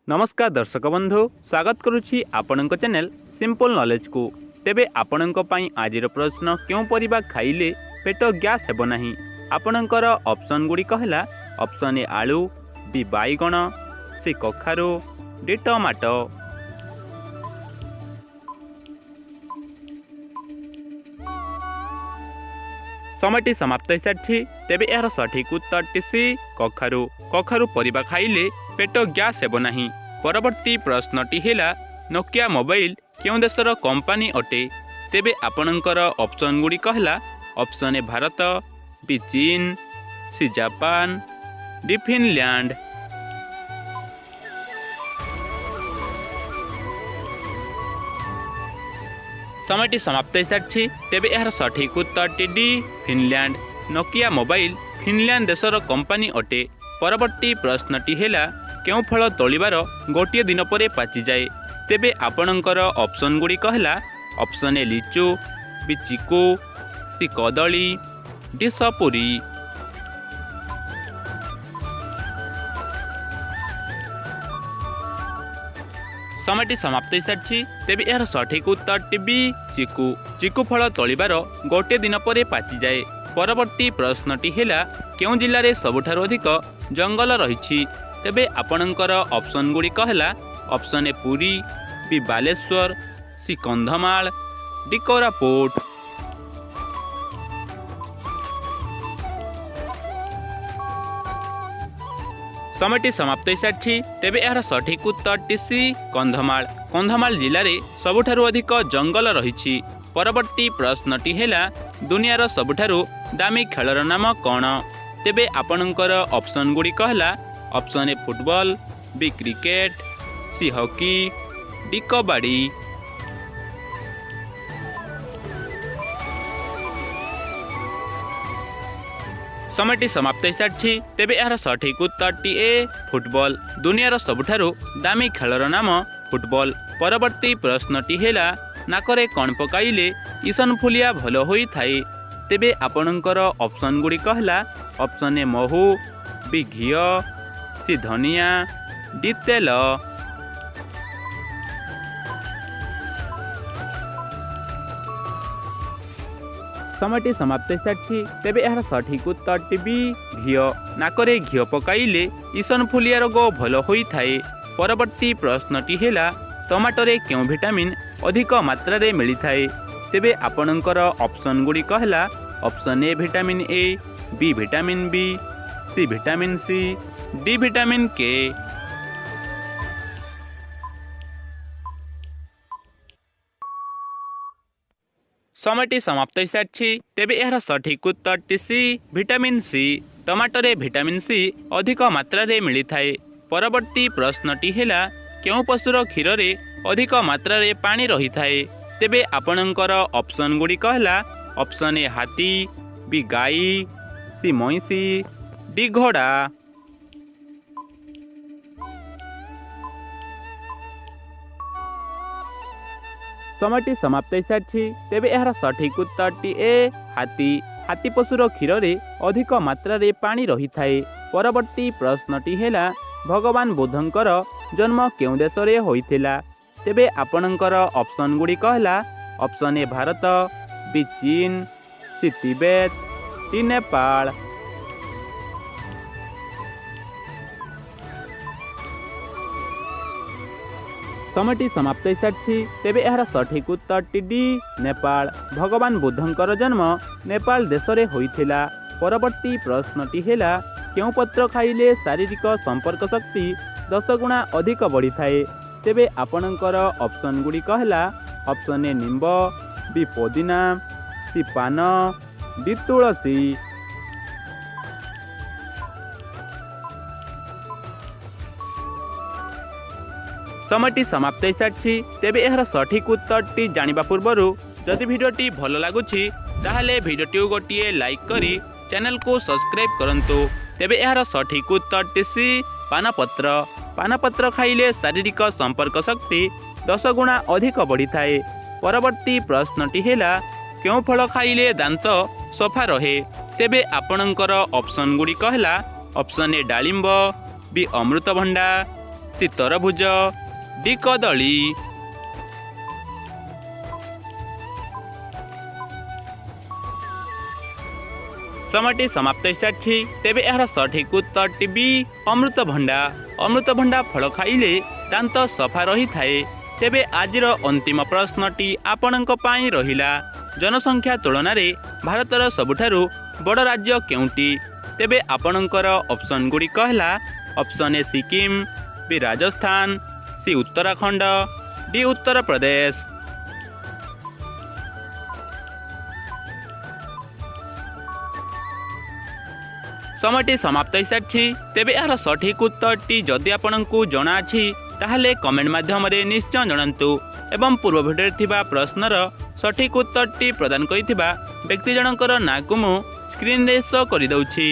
ନମସ୍କାର ଦର୍ଶକ ବନ୍ଧୁ, ସ୍ୱାଗତ କରୁଛି ଆପଣଙ୍କ ଚ୍ୟାନେଲ ସିମ୍ପଲ୍ ନଲେଜକୁ। ତେବେ ଆପଣଙ୍କ ପାଇଁ ଆଜିର ପ୍ରଶ୍ନ, କେଉଁ ପରିବା ଖାଇଲେ ପେଟ ଗ୍ୟାସ୍ ହେବ ନାହିଁ? ଆପଣଙ୍କର ଅପସନ୍ ଗୁଡ଼ିକ ହେଲା ଅପସନ୍ ଏ ଆଳୁ, ବି ବାଇଗଣ, ସି କଖାରୁ, ଡି ଟମାଟୋ। ସମୟଟି ସମାପ୍ତ ହୋଇସାରିଛି। ତେବେ ଏହାର ସଠିକ୍ ଉତ୍ତରଟି ସି କଖାରୁ। କଖାରୁ ପରିବା ଖାଇଲେ ପେଟ ଗ୍ୟାସ୍ ହେବ ନାହିଁ। ପରବର୍ତ୍ତୀ ପ୍ରଶ୍ନଟି ହେଲା, ନୋକିଆ ମୋବାଇଲ କେଉଁ ଦେଶର କମ୍ପାନୀ ଅଟେ? ତେବେ ଆପଣଙ୍କର ଅପସନ୍ ଗୁଡ଼ିକ ହେଲା ଅପସନ୍ ଏ ଭାରତ, ବି ଚୀନ, ସି ଜାପାନ, ଡି ଫିନଲ୍ୟାଣ୍ଡ। ସମୟଟି ସମାପ୍ତ ହୋଇସାରିଛି। ତେବେ ଏହାର ସଠିକ୍ ଉତ୍ତରଟି D Finland. Nokia mobile Finland ଦେଶର କମ୍ପାନୀ ଅଟେ। ପରବର୍ତ୍ତୀ ପ୍ରଶ୍ନଟି ହେଲା, କେଉଁ ଫଳ ତୋଳିବାର ଗୋଟିଏ ଦିନ ପରେ ପାଚିଯାଏ? ତେବେ ଆପଣଙ୍କର ଅପସନ୍ ଗୁଡ଼ିକ ହେଲା ଅପସନ୍ ଏ ଲିଚୁ, ବି ଚିକୁ, ସି କଦଳୀ, ଡି ସପୁରୀ। ସମୟଟି ସମାପ୍ତ ହୋଇସାରିଛି। ତେବେ ଏହାର ସଠିକ୍ ଉତ୍ତରଟି ବି ଚିକୁ। ଚିକୁ ଫଳ ତୋଳିବାର ଗୋଟିଏ ଦିନ ପରେ ପାଚିଯାଏ। ପରବର୍ତ୍ତୀ ପ୍ରଶ୍ନଟି ହେଲା, କେଉଁ ଜିଲ୍ଲାରେ ସବୁଠାରୁ ଅଧିକ ଜଙ୍ଗଲ ରହିଛି? ତେବେ ଆପଣଙ୍କର ଅପସନ୍ ଗୁଡ଼ିକ ହେଲା option A Puri, B Balasore, C Kandhamal, D Koraput. ସମୟଟି ସମାପ୍ତ ହୋଇସାରିଛି। ତେବେ ଏହାର ସଠିକ୍ ଉତ୍ତରଟି ସି କନ୍ଧମାଳ। କନ୍ଧମାଳ ଜିଲ୍ଲାରେ ସବୁଠାରୁ ଅଧିକ ଜଙ୍ଗଲ ରହିଛି। ପରବର୍ତ୍ତୀ ପ୍ରଶ୍ନଟି ହେଲା, ଦୁନିଆର ସବୁଠାରୁ ଦାମୀ ଖେଳର ନାମ କ'ଣ? ତେବେ ଆପଣଙ୍କର ଅପସନ୍ ଗୁଡ଼ିକ ହେଲା option A football, B cricket, C hockey, D kabaddi. ସମୟଟି ସମାପ୍ତ ହୋଇସାରିଛି। ତେବେ ଏହାର ସଠିକ୍ ଉତ୍ତରଟି ଏ ଫୁଟବଲ। ଦୁନିଆର ସବୁଠାରୁ ଦାମୀ ଖେଳର ନାମ ଫୁଟବଲ। ପରବର୍ତ୍ତୀ ପ୍ରଶ୍ନଟି ହେଲା, ନାକରେ କ'ଣ ପକାଇଲେ ଇସନଫୁଲିଆ ଭଲ ହୋଇଥାଏ? ତେବେ ଆପଣଙ୍କର ଅପସନ୍ ଗୁଡ଼ିକ ହେଲା ଅପସନ୍ ଏ ମହୁ, ବି ଘିଅ, ସି ଧନିଆ, ଡି ତେଲ। ସମୟଟି ସମାପ୍ତ ହୋଇସାରିଛି। ତେବେ ଏହାର ସଠିକ୍ ଉତ୍ତରଟି ବି ଘିଅ। ନାକରେ ଘିଅ ପକାଇଲେ ଇସନଫୁଲିଆ ରୋଗ ଭଲ ହୋଇଥାଏ। ପରବର୍ତ୍ତୀ ପ୍ରଶ୍ନଟି ହେଲା, ଟମାଟୋରେ କେଉଁ ଭିଟାମିନ୍ ଅଧିକ ମାତ୍ରାରେ ମିଳିଥାଏ? ତେବେ ଆପଣଙ୍କର ଅପସନ୍ ଗୁଡ଼ିକ ହେଲା option A vitamin A, B vitamin B, C vitamin C, D vitamin K. ସମୟଟି ସମାପ୍ତ ହୋଇସାରିଛି। ତେବେ ଏହାର ସଠିକ୍ ଉତ୍ତରଟି ସି ଭିଟାମିନ୍ ସି। ଟମାଟୋରେ ଭିଟାମିନ୍ ସି ଅଧିକ ମାତ୍ରାରେ ମିଳିଥାଏ। ପରବର୍ତ୍ତୀ ପ୍ରଶ୍ନଟି ହେଲା, କେଉଁ ପଶୁର କ୍ଷୀରରେ ଅଧିକ ମାତ୍ରାରେ ପାଣି ରହିଥାଏ? ତେବେ ଆପଣଙ୍କର ଅପସନ୍ ଗୁଡ଼ିକ ହେଲା ଅପସନ୍ ଏ ହାତୀ, ବି ଗାଈ, ସି ମଇଁଷି, ଡି ଘୋଡ଼ା। ସମୟଟି ସମାପ୍ତ ହୋଇସାରିଛି। ତେବେ ଏହାର ସଠିକ୍ ଉତ୍ତରଟି ଏ ହାତୀ। ହାତୀ ପଶୁର କ୍ଷୀରରେ ଅଧିକ ମାତ୍ରାରେ ପାଣି ରହିଥାଏ। ପରବର୍ତ୍ତୀ ପ୍ରଶ୍ନଟି ହେଲା, ଭଗବାନ ବୁଦ୍ଧଙ୍କର ଜନ୍ମ କେଉଁ ଦେଶରେ ହୋଇଥିଲା? ତେବେ ଆପଣଙ୍କର ଅପସନ୍ ଗୁଡ଼ିକ ହେଲା ଅପସନ୍ ଏ ଭାରତ, ବି ଚୀନ, ସି ତିବେତ, ଡି ନେପାଳ। ସମୟଟି ସମାପ୍ତ ହୋଇସାରିଛି। ତେବେ ଏହାର ସଠିକ୍ ଉତ୍ତରଟି ଡି ନେପାଳ। ଭଗବାନ ବୁଦ୍ଧଙ୍କର ଜନ୍ମ ନେପାଳ ଦେଶରେ ହୋଇଥିଲା। ପରବର୍ତ୍ତୀ ପ୍ରଶ୍ନଟି ହେଲା, କେଉଁ ପତ୍ର ଖାଇଲେ ଶାରୀରିକ ସମ୍ପର୍କ ଶକ୍ତି 10 ଗୁଣା ଅଧିକ ବଢ଼ିଥାଏ? ତେବେ ଆପଣଙ୍କର ଅପସନ୍ ଗୁଡ଼ିକ ହେଲା ଅପସନ୍ ଏ ନିମ୍ବ, ବି ପୋଦିନା, ସି ପାନ, ଡି ତୁଳସୀ। ସମୟଟି ସମାପ୍ତ ହୋଇସାରିଛି। ତେବେ ଏହାର ସଠିକ୍ ଉତ୍ତରଟି ଜାଣିବା ପୂର୍ବରୁ ଯଦି ଭିଡ଼ିଓଟି ଭଲ ଲାଗୁଛି, ତାହେଲେ ଭିଡ଼ିଓଟିକୁ ଗୋଟିଏ ଲାଇକ୍ କରି ଚ୍ୟାନେଲକୁ ସବସ୍କ୍ରାଇବ୍ କରନ୍ତୁ। ତେବେ ଏହାର ସଠିକ୍ ଉତ୍ତରଟି ସି ପାନପତ୍ର। ପାନପତ୍ର ଖାଇଲେ ଶାରୀରିକ ସମ୍ପର୍କ ଶକ୍ତି 10 ଗୁଣା ଅଧିକ ବଢ଼ିଥାଏ। ପରବର୍ତ୍ତୀ ପ୍ରଶ୍ନଟି ହେଲା, କେଉଁ ଫଳ ଖାଇଲେ ଦାନ୍ତ ସଫା ରହେ? ତେବେ ଆପଣଙ୍କର ଅପସନ୍ ଗୁଡ଼ିକ ହେଲା ଅପସନ୍ ଏ ଡାଳିମ୍ବ, ବି ଅମୃତଭଣ୍ଡା, ସି ତରଭୁଜ, ଡି କଦଳୀ। ସମୟଟି ସମାପ୍ତ ହୋଇସାରିଛି। ତେବେ ଏହାର ସଠିକ୍ ଉତ୍ତରଟି ବି ଅମୃତଭଣ୍ଡା। ଅମୃତଭଣ୍ଡା ଫଳ ଖାଇଲେ ଦାନ୍ତ ସଫା ରହିଥାଏ। ତେବେ ଆଜିର ଅନ୍ତିମ ପ୍ରଶ୍ନଟି ଆପଣଙ୍କ ପାଇଁ ରହିଲା, ଜନସଂଖ୍ୟା ତୁଳନାରେ ଭାରତର ସବୁଠାରୁ ବଡ଼ ରାଜ୍ୟ କେଉଁଟି? ତେବେ ଆପଣଙ୍କର ଅପସନ୍ ଗୁଡ଼ିକ ହେଲା: option A Sikkim, B Rajasthan, C Uttarakhand, D Uttar Pradesh. ସମୟଟି ସମାପ୍ତ ହୋଇସାରିଛି। ତେବେ ଏହାର ସଠିକ୍ ଉତ୍ତରଟି ଯଦି ଆପଣଙ୍କୁ ଜଣାଅଛି, ତାହେଲେ କମେଣ୍ଟ ମାଧ୍ୟମରେ ନିଶ୍ଚୟ ଜଣାନ୍ତୁ ଏବଂ ପୂର୍ବ ଭିଡ଼ିଓରେ ଥିବା ପ୍ରଶ୍ନର ସଠିକ୍ ଉତ୍ତରଟି ପ୍ରଦାନ କରିଥିବା ବ୍ୟକ୍ତି ଜଣଙ୍କର ନାଁକୁ ମୁଁ ସ୍କ୍ରିନ୍ରେ ଶୋ କରିଦେଉଛି।